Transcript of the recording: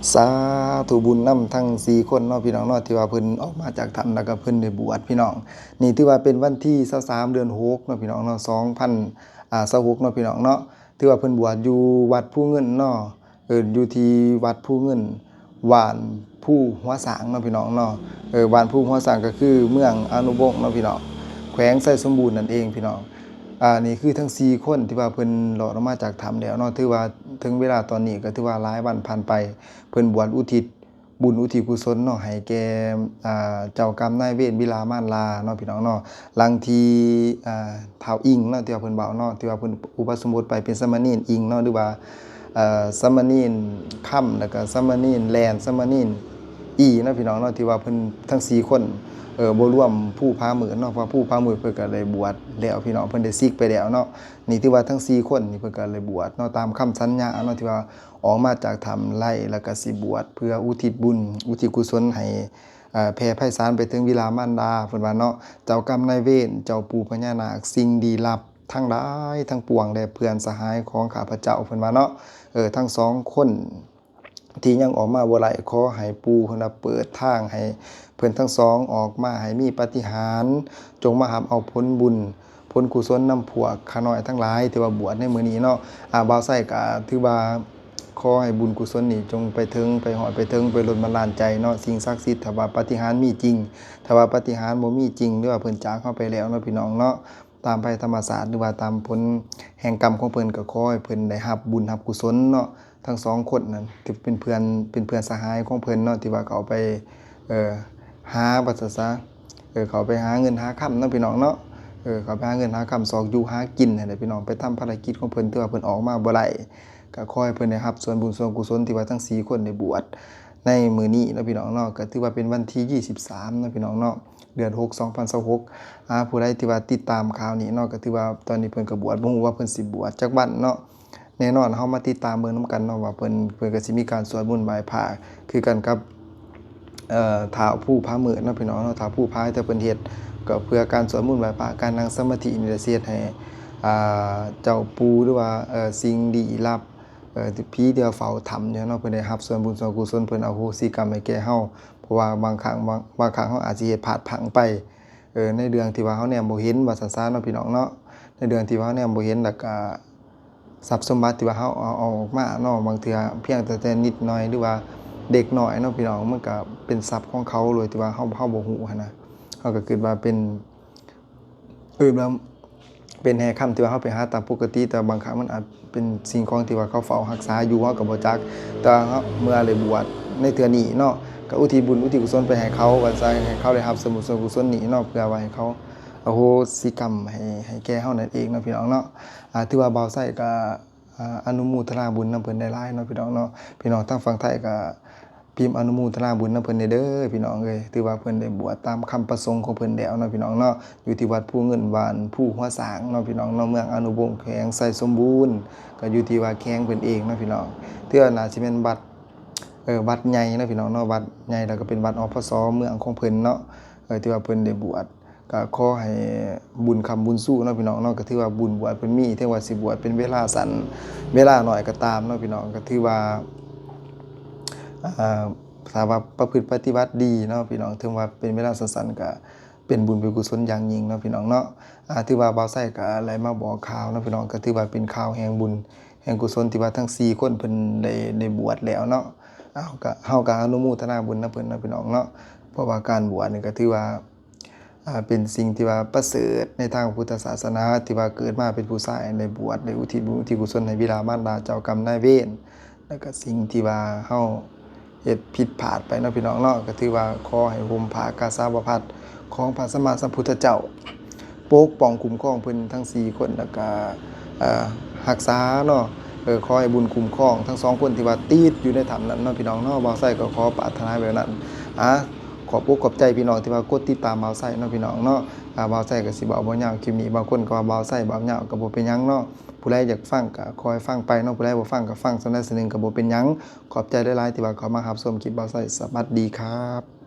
ສາທຸບຸນນຳທັງສີ່ຄົນເນາະ ພີ່ນ້ອງເນາະ ທີ່ວ່າເພິ່ນອອກມາຈາກຖ້ຳ ແລ້ວກໍເພິ່ນໄດ້ບວດ ພີ່ນ້ອງ. ນີ້ຖືວ່າເປັນວັນທີຊາວສາມ ເດືອນຫົກເນາະ ພີ່ນ້ອງເນາະ ສອງພັນ ອາ ຊາວຫົກເນາະ ພີ່ນ້ອງເນາະ. ຖືວ່າເພິ່ນບວດຢູ່ວັດພູເງິນເນາະ ເອີ ຢູ່ທີ່ວັດພູເງິນ ບ້ານພູຫົວຊ້າງເນາະ ພີ່ນ້ອງເນາະ. ເອີ ບ້ານພູຫົວຊ້າງກໍຄືເມືອງອະນຸວົງເນາະ ພີ່ນ້ອງ ແຂວງໄຊສົມບູນນັ້ນເອງ ພີ່ນ້ອງ. ອາ ນີ້ຄືທັງສີ່ຄົນທີ່ວ່າເພິ່ນລອດອອກມາຈາກຖ້ຳແລ້ວເນາະ. ຖືວ່າເຖິງເວລາຕອນນີ້ກໍຖືວ່າຫຼາຍວັນຜ່ານໄປ ເພິ່ນບວດອຸທິດບຸນອຸທິດກຸສົນເນາະ ໃຫ້ແກ່ ອາ ເຈົ້າກຳນາຍເວນວິລາມານລາເນາະ ພີ່ນ້ອງເນາະ. ຫຼັງທີ່ ອາ ທ້າວອິງເນາະ ທີ່ວ່າເພິ່ນເວົ້າເນາະ ທີ່ວ່າເພິ່ນອຸປະສົມບົດໄປເປັນສາມະເນນອິງເນາະ ຫຼືວ່າ ເອີ ສາມະເນນຄຳ ແລ້ວກໍສາມະເນນແລນ ສາມະເນນອີເນາະ ພີ່ນ້ອງເນາະ. ທີ່ວ່າເພິ່ນທັງສີ່ຄົນ ເອີ ບໍ່ລວມພູຜາມືດເນາະ ເພາະວ່າພູຜາມືດເພິ່ນກໍໄດ້ບວດແລ້ວ ພີ່ນ້ອງ ເພິ່ນໄດ້ສິກໄປແລ້ວເນາະ. ນີ້ຖືວ່າທັງສີ່ຄົນນີ້ເພິ່ນກໍໄດ້ບວດເນາະ ຕາມຄຳສັນຍາເນາະ ທີ່ວ່າອອກມາຈາກຖ້ຳໄລ່ ແລ້ວກໍຊິບວດເພື່ອອຸທິດບຸນ ອຸທິດກຸສົນໃຫ້ ເອີ ແຜ່ໄພສານໄປເຖິງວິລາມານດາ ເພິ່ນວ່າເນາະ. ເຈົ້າກຳນາຍເວນ ເຈົ້າປູ່ພະຍານາກ ສິ່ງລີ້ລັບທັງຫຼາຍທັງປວງ ແລະ ເພື່ອນສະຫາຍຂອງຂ້າພະເຈົ້າ ເພິ່ນວ່າເນາະ ເອີ ທັງສອງຄົນ ທີ່ຍັງອອກມາບໍ່ໄດ້ ຂໍໃຫ້ປູ່ເພິ່ນວ່າເປີດທາງໃຫ້ເພິ່ນທັງສອງອອກມາ ໃຫ້ມີປາຕິຫານ ຈົ່ງມາຮັບເອົາຜົນບຸນຜົນກຸສົນນຳພວກຂ້ານ້ອຍທັງຫຼາຍທີ່ວ່າບວດໃນມື້ນີ້ເນາະ. ອາ ບ່າວໄຊກໍຖືວ່າຂໍໃຫ້ບຸນກຸສົນນີ້ຈົ່ງໄປເຖິງ ໄປຮອດ ໄປເຖິງ ໄປດົນບັນດານໃຈເນາະ ສິ່ງສັກສິດ. ຖ້າວ່າປາຕິຫານມີຈິງ ຖ້າວ່າປາຕິຫານບໍ່ມີຈິງ ຫຼືວ່າເພິ່ນຈາກເຮົາໄປແລ້ວເນາະ ພີ່ນ້ອງເນາະ ຕາມໄພທຳມະຊາດ ຫຼືວ່າຕາມຜົນແຫ່ງກຳຂອງເພິ່ນ ກໍຂໍໃຫ້ເພິ່ນໄດ້ຮັບບຸນຮັບກຸສົນເນາະ. ທັງສອງຄົນນັ້ນທີ່ເປັນເພື່ອນ ເປັນເພື່ອນສະຫາຍຂອງເພິ່ນເນາະ ທີ່ວ່າເຂົາໄປ ເອີ ຫາ ວ່າຊັ້ນຊະ ເອີ ເຂົາໄປຫາເງິນຫາຄຳເນາະ ພີ່ນ້ອງເນາະ ເອີ ເຂົາໄປຫາເງິນຫາຄຳ ຊອກຢູ່ຫາກິນຫັ້ນແຫຼະ ພີ່ນ້ອງ ໄປທຳພາລະກິດຂອງເພິ່ນ ຖືວ່າເພິ່ນອອກມາບໍ່ໄດ້ ກໍຂໍໃຫ້ເພິ່ນໄດ້ຮັບສ່ວນບຸນສ່ວນກຸສົນທີ່ວ່າທັງສີ່ຄົນໄດ້ບວດໃນມື້ນີ້ເນາະ ພີ່ນ້ອງເນາະ. ກໍຖືວ່າເປັນວັນທີຊາວສາມເນາະ ພີ່ນ້ອງເນາະ ເດືອນຫົກ ສອງພັນຊາວຫົກ. ອາ ຜູ້ໃດທີ່ວ່າຕິດຕາມຂ່າວນີ້ເນາະ ກໍຖືວ່າຕອນນີ້ເພິ່ນກໍບວດ ບໍ່ຮູ້ວ່າເພິ່ນຊິບວດຈັກວັນເນາະ. ແນ່ນອນ ເຮົາມາຕິດຕາມເບິ່ງນຳກັນເນາະ ວ່າເພິ່ນ ເພິ່ນກໍຊິມີການສວດມົນໄຫວ້ພະຄືກັນກັບ ເອີ ທ້າວພູຜາມືດເນາະ ພີ່ນ້ອງເນາະ. ທ້າວພູຜາທີ່ເພິ່ນເຮັດ ກໍເພື່ອການສວດມົນໄຫວ້ພະ ການນັ່ງສະມາທິນີ້ແຫຼະ ຊິເຮັດໃຫ້ ອາ ເຈົ້າປູ່ ຫຼືວ່າ ເອີ ສິ່ງລີ້ລັບ ເອີ ຜີທີ່ວ່າເຝົ້າຖ້ຳຢູ່ເນາະ ເພິ່ນໄດ້ຮັບສ່ວນບຸນສ່ວນກຸສົນ ເພິ່ນອະໂຫສິກຳໃຫ້ແກ່ເຮົາ ເພາະວ່າບາງຄັ້ງ ບາງ ບາງຄັ້ງເຮົາອາດຊິເຮັດພາດພລັ້ງໄປ ເອີ ໃນເລື່ອງທີ່ວ່າເຮົາແນມບໍ່ເຫັນ ວ່າຊັ້ນຊະເນາະ ພີ່ນ້ອງເນາະ. ໃນເລື່ອງທີ່ວ່າເຮົາແນມບໍ່ເຫັນ ແລ້ວກະ ຊັບສົມບັດທີ່ວ່າເຮົາເອົາ ເອົາອອກມາເນາະ ບາງເທື່ອພຽງແຕ່ ແຕ່ນິດໜ້ອຍ ຫຼືວ່າເລັກນ້ອຍເນາະ ພີ່ນ້ອງ ມັນກະເປັນຊັບຂອງເຂົາໂດຍທີ່ວ່າເຮົາ ເຮົາບໍ່ຮູ້ຫັ້ນນະ. ເຮົາກໍຄິດວ່າເປັນ ເອີ ແລ້ວເປັນແຮ່ຄຳທີ່ວ່າເຮົາໄປຫາຕາມປົກກະຕິ ແຕ່ບາງຄັ້ງມັນອາດເປັນສິ່ງຂອງທີ່ວ່າເຂົາເຝົ້າຮັກສາຢູ່ ເຮົາກໍບໍ່ຈັກ. ແຕ່ວ່າເຮົາ ເມື່ອໄດ້ບວດໃນເທື່ອນີ້ເນາະ ກໍອຸທິດບຸນອຸທິດກຸສົນໄປໃຫ້ເຂົາ ວ່າຊະ ໃຫ້ເຂົາໄດ້ຮັບສ່ວນບຸນສ່ວນກຸສົນນີ້ເນາະ ເພື່ອວ່າໃຫ້ເຂົາອະໂຫສິກຳໃຫ້ ໃຫ້ແກ່ເຮົານັ້ນເອງເນາະ ພີ່ນ້ອງເນາະ. ອາ ຖືວ່າບ່າວໄຊກໍ ອາ ອະນຸໂມທະນາບຸນນຳເພິ່ນຫຼາຍໆເນາະ ພີ່ນ້ອງເນາະ. ພີ່ນ້ອງທາງຝັ່ງໄທກໍພິມອະນຸໂມທະນາບຸນນຳເພິ່ນແດ່ເດີ ພີ່ນ້ອງເອີຍ. ຖືວ່າເພິ່ນໄດ້ບວດຕາມຄຳປະສົງຂອງເພິ່ນແລ້ວເນາະ ພີ່ນ້ອງເນາະ. ຢູ່ທີ່ວັດພູເງິນ ບ້ານພູຫົວຊ້າງເນາະ ພີ່ນ້ອງເນາະ ເມືອງອະນຸວົງ ແຂວງໄຊສົມບູນ ກໍຢູ່ທີ່ວ່າແຂວງເພິ່ນເອງເນາະ ພີ່ນ້ອງ. ຖືວ່າໜ້າຊິແມ່ນວັດ ເອີ ວັດໃຫຍ່ເນາະ ພີ່ນ້ອງເນາະ ວັດໃຫຍ່ ແລ້ວກໍເປັນວັດ ອພສ ເມືອງຂອງເພິ່ນເນາະ ເອີ ທີ່ວ່າເພິ່ນໄດ້ບວດ. ກໍຂໍໃຫ້ບຸນຄ້ຳບຸນຊູເນາະ ພີ່ນ້ອງເນາະ. ກໍຖືວ່າບຸນບວດເພິ່ນມີ ເຖິງວ່າຊິບວດເປັນເວລາສັ້ນ ເວລາໜ້ອຍກໍຕາມເນາະ ພີ່ນ້ອງ ກໍຖືວ່າ ອາ ຖ້າວ່າປະພຶດປະຕິບັດດີເນາະ ພີ່ນ້ອງ ເຖິງວ່າເປັນເວລາສັ້ນໆ ກໍເປັນບຸນເປັນກຸສົນຢ່າງຍິ່ງເນາະ ພີ່ນ້ອງເນາະ. ອາ ຖືວ່າບ່າວໄຊກໍໄດ້ມາບອກຂ່າວເນາະ ພີ່ນ້ອງ ກໍຖືວ່າເປັນຂ່າວແຫ່ງບຸນແຫ່ງກຸສົນທີ່ວ່າທັງສີ່ຄົນເພິ່ນໄດ້ ໄດ້ບວດແລ້ວເນາະ. ເຮົາກໍ ເຮົາກໍອະນຸໂມທະນາບຸນນຳເພິ່ນເນາະ ພີ່ນ້ອງເນາະ ເພາະວ່າການບວດນີ້ກໍຖືວ່າ ອ່າ ເປັນສິ່ງທີ່ວ່າປະເສີດໃນທາງພຸດທະສາສະໜາ ທີ່ວ່າເກີດມາເປັນຜູ້ຊາຍ ໄດ້ບວດ ໄດ້ອຸທິດບຸນອຸທິດກຸສົນໃຫ້ບິດາມານດາເຈົ້າກຳນາຍເວນ ແລ້ວກະສິ່ງທີ່ວ່າເຮົາເຮັດຜິດພາດໄປເນາະ ພີ່ນ້ອງເນາະ ກະຖືວ່າຂໍໃຫ້ຮົ່ມຜ້າກາສາວະພັດຂອງພະສຳມາສຳພຸດທະເຈົ້າ ປົກປ້ອງຄຸ້ມຄອງເພິ່ນທັງສີ່ຄົນ ແລ້ວກະ ເອີ ຮັກສາເນາະ ເອີ ຂໍໃຫ້ບຸນຄຸ້ມຄອງທັງສອງຄົນທີ່ວ່າຕິດຢູ່ໃນຖ້ຳນັ້ນເນາະ ພີ່ນ້ອງເນາະ ບ່າວໄຊກໍຂໍປາດຖະໜາແບບນັ້ນ ອາ ຂອບອົກຂອບໃຈພີ່ນ້ອງທີ່ວ່າກົດຕິດຕາມບ່າວໄຊເນາະ ພີ່ນ້ອງເນາະ ອາ ບ່າວໄຊກໍຊິເວົ້າບໍ່ຍາວຄລິບນີ້ ບາງຄົນກໍວ່າບ່າວໄຊເວົ້າຍາວກໍບໍ່ເປັນຫຍັງເນາະ ຜູ້ໃດຢາກຟັງກໍຄ່ອຍຟັງໄປເນາະ ຜູ້ໃດບໍ່ຟັງກໍຟັງສ່ຳໃດສ່ຳໜຶ່ງກໍບໍ່ເປັນຫຍັງ ຂອບໃຈຫຼາຍໆທີ່ວ່າເຂົ້າມາຮັບຊົມຄລິບບ່າວໄຊ ສະຫວັດດີຄັບ.